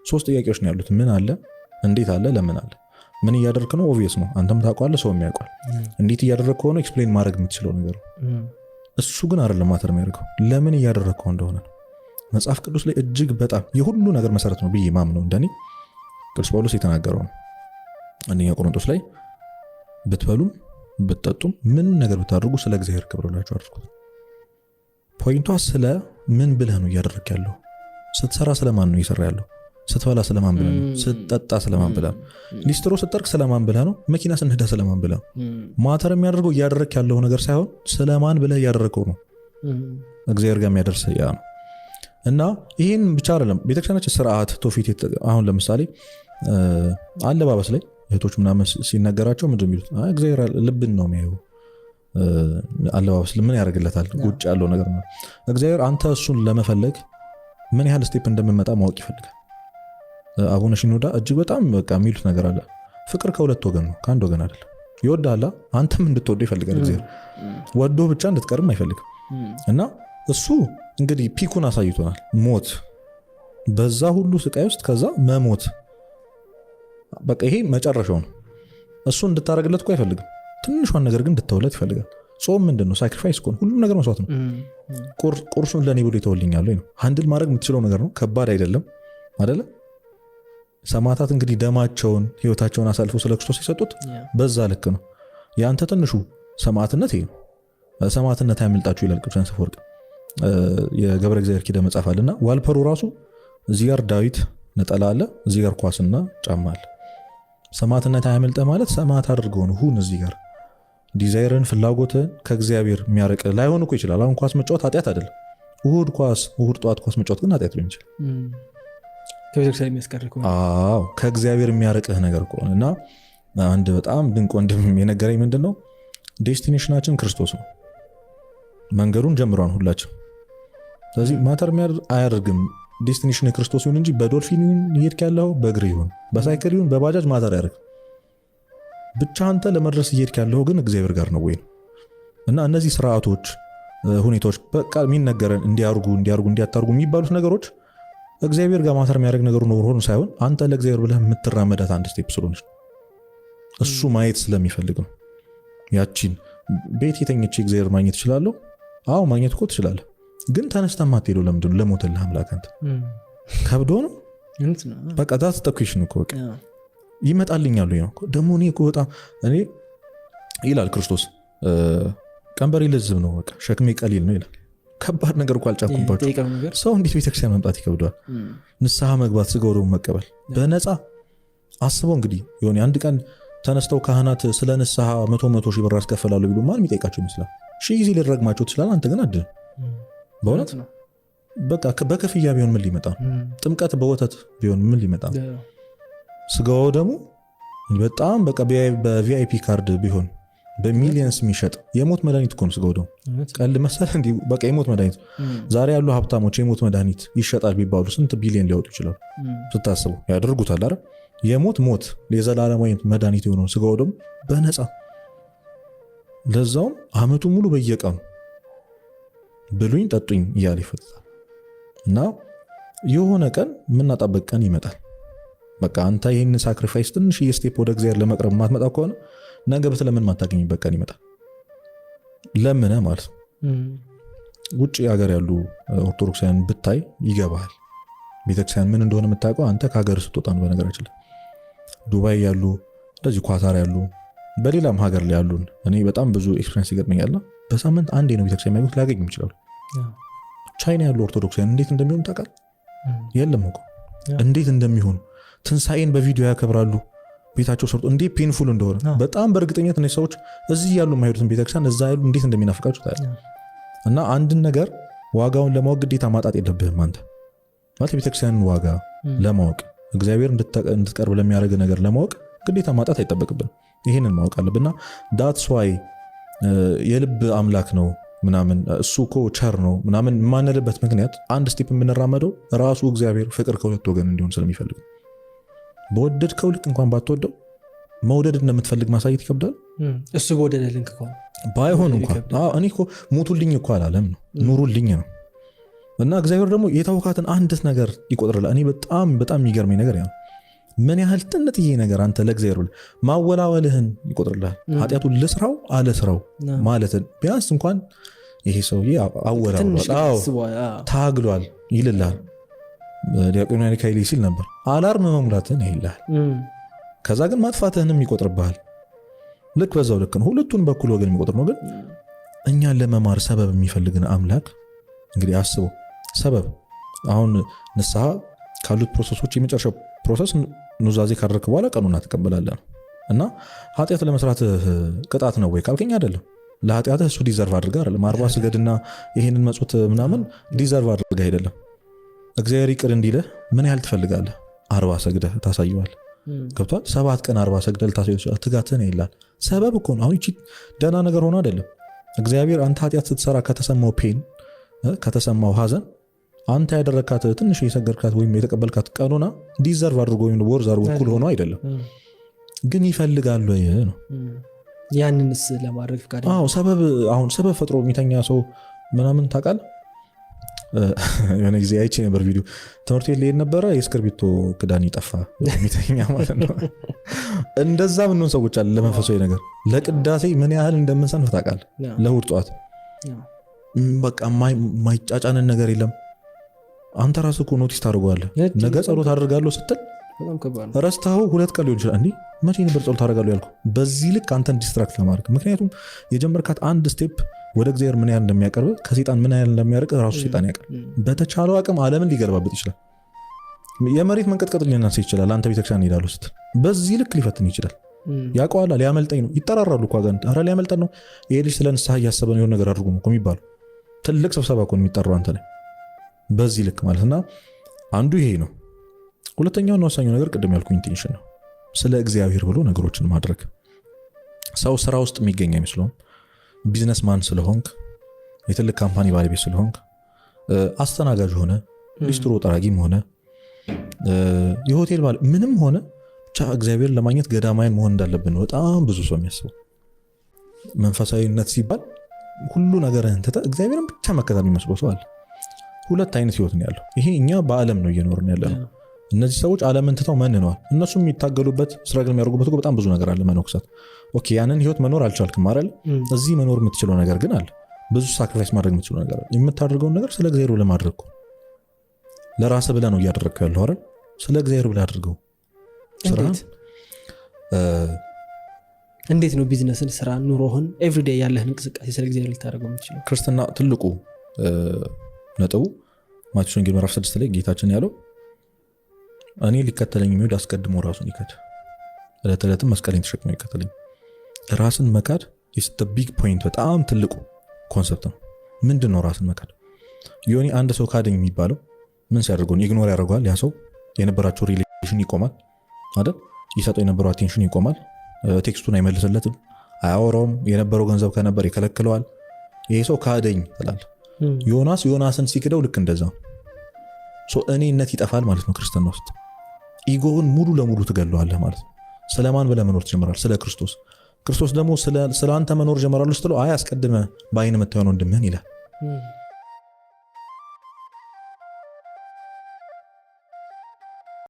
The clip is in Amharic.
ሶስት ጥያቄዎች ነው ያሉት። ምን አለ፣ እንዴት አለ፣ ለምን አለ። ምን እያደረክ ነው? Obvious ነው፣ አንተም ታውቀዋለህ፣ ሰውም ያውቀዋል። እንዴት እያደረግክ ከሆነ explain ማድረግ የምትችለው ነገር ነው። እሱ ግን አይደለም matter የሚያደርገው፣ ለምን እያደረግከው እንደሆነ ነው። መጽሐፍ ቅዱስ ላይ እጅግ በጣም የሁሉ ነገር መሰረት ነው ብዬ ማምነው እንደኔ ቅዱስ ጳውሎስ የተናገረው ነው። አንደኛ ቆሮንቶስ ላይ ብትበሉም ብትጠጡም ምን ነገር ብታደርጉ ስለ እግዚአብሔር ክብር ብላችሁ አድርጉት። Point ኧ ስለ ምን ብለህ ነው እያደረግክ ያለው? ስትሰራ ስለማን ነው እየሰራ ያለው? ስትበላ ስለማን ብለህ ነው? ስትጠጣ ስለማን ብለህ ነው? ሊስትሮ ስትጠርግ ስለማን ብለህ ነው? መኪና ስትነዳ ስለማን ብለህ ነው? Matter የሚያደርገው እያደረግክ ያለው ነገር ሳይሆን ስለማን ብለህ እያደረግከው ነው። እግዚአብሔር ጋር የሚያደርስ ያ ነው። እና ይህን ብቻ አይደለም፣ ቤተክርስቲያናችን ስርዓት፣ ትውፊት፣ አሁን ለምሳሌ አለባበስ ላይ እህቶች ምናምን ሲነገራቸው ምንድን የሚሉት? አይ እግዚአብሔር ልብን ነው የሚያየው፣ አለባበስ ምን ያደርግለታል? ውጭ ያለው ነገር ነው። እግዚአብሔር አንተ እሱን ለመፈለግ ምን ያህል step እንደምመጣ ማወቅ ይፈልጋል። አቡነ ሽኖዳ እጅግ በጣም በቃ የሚሉት ነገር አለ። ፍቅር ከሁለት ወገን ነው፣ ከአንድ ወገን አይደለም። ይወድሃል፣ አንተም እንድትወደው ይፈልጋል። እግዚአብሔር ወዶ ብቻ እንድትቀርም አይፈልግም። እና እሱ እንግዲህ peak ኡን አሳይቶናል። ሞት፣ በዛ ሁሉ ስቃይ ውስጥ ከዛ መሞት፣ በቃ ይሄ መጨረሻው ነው። እሱ እንድታደርግለት እኮ አይፈልግም። ትንሿን ነገር ግን እንድተውለት ይፈልጋል። ጾም ምንድን ነው? Sacrifice እኮ ነው። ሁሉም ነገር መስዋዕት ነው። ቁርሱን ለእኔ ብሎ ይተውልኛል ወይ ነው። Handle ማድረግ የምትችለው ነገር ነው። ከባድ አይደለም አደለ? ሰማዕታት እንግዲህ ደማቸውን ህይወታቸውን አሳልፈው ስለ ክርስቶስ የሰጡት በዛ ልክ ነው። የአንተ ትንሹ ሰማዕትነት ይሄ ነው። ሰማዕትነት አያመልጣችሁ ይላል ቅዱስ ዮሐንስ አፈወርቅ። የገብረ እግዚአብሔር ኪደ መጽሐፍ አለና wallpaper ኡ ራሱ እዚህ ጋር ዳዊት ነጠላ አለ፣ እዚህ ጋር ኳስና ጫማ አለ። ሰማዕትነት አያመልጠህ ማለት ሰማዕት አድርገው ነው ሁን። እዚህ ጋር desire ን ፍላጎትን ከእግዚአብሔር የሚያርቅ ላይሆን እኮ ይችላል። አሁን ኳስ መጫወት ኃጢአት አይደለም። እሁድ ኳስ፣ እሁድ ጠዋት ኳስ መጫወት ግን ኃጢአት ሊሆን ይችላል። ከቤተክርስቲያን የሚያስቀር ከሆነ። አዎ፣ ከእግዚአብሔር የሚያርቅህ ነገር ከሆነ። እና አንድ በጣም ድንቅ ወንድም የነገረኝ ምንድን ነው፣ destination ኣችን ክርስቶስ ነው። መንገዱን ጀምሯን ሁላችን። ስለዚህ matter አያደርግም። Destination ክርስቶስ ይሁን እንጂ በዶልፊን ይሁን እየሄድክ ያለው፣ በእግር ይሁን፣ በሳይክል ይሁን፣ በባጃጅ matter አያደርግም። ብቻ አንተ ለመድረስ እየሄድክ ያለው ግን እግዚአብሔር ጋር ነው ወይ ነው። እና እነዚህ ስርዓቶች፣ ሁኔታዎች፣ በቃ የሚነገረን እንዲያርጉ እንዲያርጉ እንዲያታርጉ የሚባሉት ነገሮች እግዚአብሔር ጋር matter የሚያደርግ ነገሩ ኖሮ ሆኖ ሳይሆን አንተ ለእግዚአብሔር ብለህ የምትራመዳት አንድ step ስለሆነች እሱ ማየት ስለሚፈልግ ነው። ያቺን ቤት የተኝቼ እግዚአብሔር ማግኘት እችላለሁ? አዎ፣ ማግኘት እኮ ትችላለህ። ግን ተነስተህ የማትሄደው ለምንድን ነው? ለሞተልህ አምላክ አንተ ከብዶ ነው? እውነት ነው። በቃ that's the question እኮ። በቃ ይመጣልኛሉ ነው ደግሞ። እኔ እኮ በጣም እኔ ይላል ክርስቶስ፣ ቀንበሬ ልዝብ ነው፣ በቃ ሸክሜ ቀሊል ነው ይላል። ከባድ ነገር እኮ አልጫንኩባችሁ። የጠየቀው ነገር። ሰው እንዴት ቤተክርስቲያን መምጣት ይከብደዋል? ንስሐ መግባት፣ ስጋ ወደሙ መቀበል በነፃ። አስበው እንግዲህ የሆነ አንድ ቀን ተነስተው ካህናት ስለ ንስሐ 100 100 ሺህ ብር አስከፈላሉ ቢሉ ማን የሚጠይቃቸው ይመስላል? ሺህ ጊዜ ልረግማቸው ትችላል። አንተ ግን አድን በእውነት። ነው። በቃ በክፍያ ቢሆን ምን ሊመጣ ነው? ጥምቀት በወተት ቢሆን ምን ሊመጣ ነው? ስጋው ደግሞ በጣም በቃ በ VIP card ቢሆን በ millions የሚሸጥ የሞት መድኃኒት እኮ ነው ስጋው ደግሞ። ቀልድ መሰለህ? እንዲህ በቃ የሞት መድኃኒት። ዛሬ ያሉ ሀብታሞች የሞት መድኃኒት ይሸጣል ቢባሉ ስንት ቢሊዮን ሊያወጡ ይችላሉ? ስታስቡ ያደርጉታል አይደል? የሞት ሞት የዘላለማዊ መድኃኒት የሆነውን ስጋው ደግሞ በነፃ፣ ለዛውም አመቱ ሙሉ በየቀኑ ብሉኝ ጠጡኝ እያለ ይፈታል። እና የሆነ ቀን የምናጣበት ቀን ይመጣል። በቃ አንተ ይህን sacrifice ትንሽ step ወደ እግዚአብሔር ለመቅረብ የማትመጣ ከሆነ ነገ ብትለምን ማታገኝበት ቀን ይመጣል። ለምነ ማለት ነው። ውጭ ሀገር ያሉ ኦርቶዶክሳውያን ብታይ ይገባሃል። ቤተክርስቲያን ምን እንደሆነ የምታውቀው አንተ ከሀገር ስትወጣ ነው። በነገራችን ላይ ዱባይ ያሉ፣ እንደዚህ ኳታር ያሉ፣ በሌላም ሀገር ላይ ያሉን እኔ በጣም ብዙ experience ይገጥመኛልና በሳምንት አንዴ ነው ቤተክርስቲያን የሚያገኙት፣ ሊያገኙ ይችላሉ። ቻይና ያሉ ኦርቶዶክሳውያን እንዴት እንደሚሆኑ ታውቃለህ? የለም እኮ እንዴት እንደሚሆኑ። ትንሣኤን በቪዲዮ ያከብራሉ ቤታቸው ሰርቶ፣ እንዴት painful እንደሆነ። በጣም በእርግጠኝነት እነዚህ ሰዎች እዚህ ያሉ የማይሄዱትን ቤተክርስቲያን እዛ ያሉ እንዴት እንደሚናፍቃቸው ታያለህ። እና አንድን ነገር ዋጋውን ለማወቅ ግዴታ ማጣት የለብህም። አንተ ማለት የቤተክርስቲያንን ዋጋ ለማወቅ፣ እግዚአብሔር እንድትቀርብ ለሚያደርግ ነገር ለማወቅ ግዴታ ማጣት አይጠበቅብን። ይህንን ማወቅ አለብና that's why የልብ አምላክ ነው ምናምን፣ እሱ እኮ ቸር ነው ምናምን የማንልበት ምክንያት አንድ step የምንራመደው ራሱ እግዚአብሔር ፍቅር ከሁለት ወገን እንዲሆን ስለሚፈልግ ነው። በወደድከው ልክ እንኳን ባትወደው መውደድ እንደምትፈልግ ማሳየት ይከብዳል። እሱ በወደደ ልክ ከሆነ ባይሆን እንኳን ይከብዳል። አዎ፣ እኔ እኮ ሙቱልኝ እኮ አላለም ነው፣ ኑሩልኝ ነው። እና እግዚአብሔር ደግሞ የተውካትን አንዲት ነገር ይቆጥርልሃል። እኔ በጣም በጣም የሚገርመኝ ነገር ያ ነው። ምን ያህል ጥንጥዬ ነገር አንተ ለእግዚአብሔር ብለህ ማወላወልህን ይቆጥርልሃል። ኃጢአቱን ልስራው አለስራው ማለትን ቢያንስ እንኳን ይሄ ሰውዬ አወላውሏል፣ ታግሏል ይልልሃል። ዲያቆን ኃይሌ ሲል ነበር alarm መሙላትህን ይልሃል። ከዛ ግን ማጥፋትህንም ይቆጥርብሃል። ልክ በዛው ልክ ነው። ሁለቱን በኩል ወገን የሚቆጥር ነው። ግን እኛን ለመማር ሰበብ የሚፈልግን አምላክ እንግዲህ አስበው። ሰበብ አሁን ንስሐ ካሉት process ኦች የመጨረሻው process ኑዛዜ ካደረክ በኋላ ቀኖና ትቀበላለህ ነው። እና ኃጢአት ለመስራት ቅጣት ነው ወይ ካልከኝ አይደለም። ለኃጢአትህ እሱ deserve አድርገህ አይደለም። 40 ስገድና ይሄንን መጽት ምናምን deserve አድርገህ አይደለም። እግዚአብሔር ይቅር እንዲልህ ምን ያህል ትፈልጋለህ? 40 ሰግደህ ታሳየዋለህ። ገብቶሃል? 7 ቀን 40 ሰግደህ ልታሳየው ትችላለህ። ትጋትህን ይላል። ሰበብ እኮ ነው። አሁን ይቺ ደህና ነገር ሆኖ አይደለም። እግዚአብሔር አንተ ኃጢአት ስትሰራ ከተሰማው pain፣ ከተሰማው ሀዘን አንተ ያደረካት ትንሽ የሰገድካት ወይም የተቀበልካት ቀኖና deserve አድርጎ ወይም worth አድርጎ እኩል ሆኖ አይደለም፣ ግን ይፈልጋሉ ነው። ያንንስ ለማድረግ ፍቃደኛ? አዎ፣ ሰበብ አሁን ሰበብ ፈጥሮ የሚተኛ ሰው ምናምን ታውቃለህ። የሆነ ጊዜ አይቼ ነበር ቪዲዮ። ትምህርት ቤት ሊሄድ ነበረ፣ የእስክርቢቶ ክዳን ይጠፋ የሚተኛ ማለት ነው። እንደዛ ምንሆን ሰዎች አለ። ለመንፈሳዊ ነገር ለቅዳሴ ምን ያህል እንደምንሰንፍ ታውቃለህ። ለእሑድ ጠዋት በቃ የማይጫጫንን ነገር የለም። አንተ ራስህ እኮ notice ታደርገዋለህ። ነገ ጸሎት አደርጋለሁ ስትል ረስተኸው 2 ቀን ሊሆን ይችላል። እንዲህ መቼ ነበር ጸሎት አደርጋለሁ ያልኩህ? በዚህ ልክ አንተን distract ለማድረግ። ምክንያቱም የጀመርካት አንድ step ወደ እግዚአብሔር ምን ያህል እንደሚያቀርብ፣ ከሴጣን ምን ያህል እንደሚያርቅ ራሱ ሴጣን ያውቃል። በተቻለው አቅም ዓለምን ሊገለባብጥ ይችላል። የመሬት መንቀጥቀጥ ሊነሳ ይችላል። አንተ ቤተክርስቲያን እሄዳለሁ ስትል በዚህ ልክ ሊፈትን ይችላል። ያውቀዋል። ሊያመልጠኝ ነው። ይጠራራሉ እኮ አጋንንት። ኧረ ሊያመልጠን ነው፣ ይሄ ልጅ ስለ ንስሐ እያሰበ ነው፣ የሆነ ነገር አድርጎ ነው እኮ የሚባለው። ትልቅ ስብሰባ እኮ ነው የሚጠራው አንተ ላይ በዚህ ልክ ማለት። እና አንዱ ይሄ ነው። ሁለተኛውና ወሳኙ ነገር ቅድም ያልኩኝ intention ነው። ስለ እግዚአብሔር ብሎ ነገሮችን ማድረግ። ሰው ስራ ውስጥ የሚገኝ አይመስለውም። Businessman ስለሆንክ፣ የትልቅ company ባለቤት ስለሆንክ፣ አስተናጋጅ ሆነ፣ ሊስትሮ ጠራጊም ሆነ፣ የሆቴል ባለ ምንም ሆነ ብቻ እግዚአብሔር ለማግኘት ገዳማውያን መሆን እንዳለብን ነው በጣም ብዙ ሰው የሚያስበው። መንፈሳዊነት ሲባል ሁሉ ነገርህን ትተህ እግዚአብሔርን ብቻ መከተል የሚመስለው ሰው አለ። ሁለት አይነት ህይወት ነው ያለው። ይሄ እኛ በዓለም ነው እየኖርን ያለ ነው። እነዚህ ሰዎች ዓለምን ትተው መንነዋል። እነሱም የሚታገሉበት፣ struggle የሚያደርጉበት በጣም ብዙ ነገር አለ። መነኮሳት okay፣ ያንን ህይወት መኖር አልቻልክም አይደል? እዚህ መኖር የምትችለው ነገር ግን አለ። ብዙ sacrifice ማድረግ የምትችለው ነገር አለ። የምታደርገውን ነገር ስለ እግዚአብሔር ብለህ ማድረግ እኮ፣ ለራስህ ብለህ ነው እያደረግከው ያለው አይደል? ስለ እግዚአብሔር ብለህ አድርገው ስራህን። እንዴት ነው ቢዝነስን፣ ስራ፣ ኑሮህን፣ everyday ያለህን እንቅስቃሴ ስለ እግዚአብሔር ልታደርገው የምትችለው? ክርስትና ትልቁ ነጥቡ ማቴዎስ ወንጌል ምዕራፍ 6 ላይ ጌታችን ያለው እኔ ሊከተለኝ የሚወድ አስቀድሞ ራሱን ይካድ፣ ዕለት ዕለትም መስቀሌን ተሸክሞ ይከተለኝ። ራስን መካድ is the big point፣ በጣም ትልቁ concept ነው። ምንድን ነው ራስን መካድ? ዮኒ፣ አንድ ሰው ካደኝ የሚባለው ምን ሲያደርገው? Ignore ያደርገዋል። ያ ሰው የነበራቸው relation ይቆማል አይደል? ይሰጠው የነበረው attention ይቆማል። Text ኡን አይመልስለትም፣ አያወራውም። የነበረው ገንዘብ ከነበር ይከለክለዋል። ይሄ ሰው ካደኝ ትላለህ። ዮናስ ዮናስን ሲክደው ልክ እንደዛ እኔነት ይጠፋል ማለት ነው። ክርስትና ውስጥ ego ውን ሙሉ ለሙሉ ትገለዋለህ ማለት ነው። ስለማን ብለህ መኖር ትጀምራለህ? ስለ ክርስቶስ። ክርስቶስ ደግሞ ስለ አንተ መኖር ጀምራለሁ ስትለው አይ አስቀድመህ በአይን የምታየውን ወንድምህን ይላል።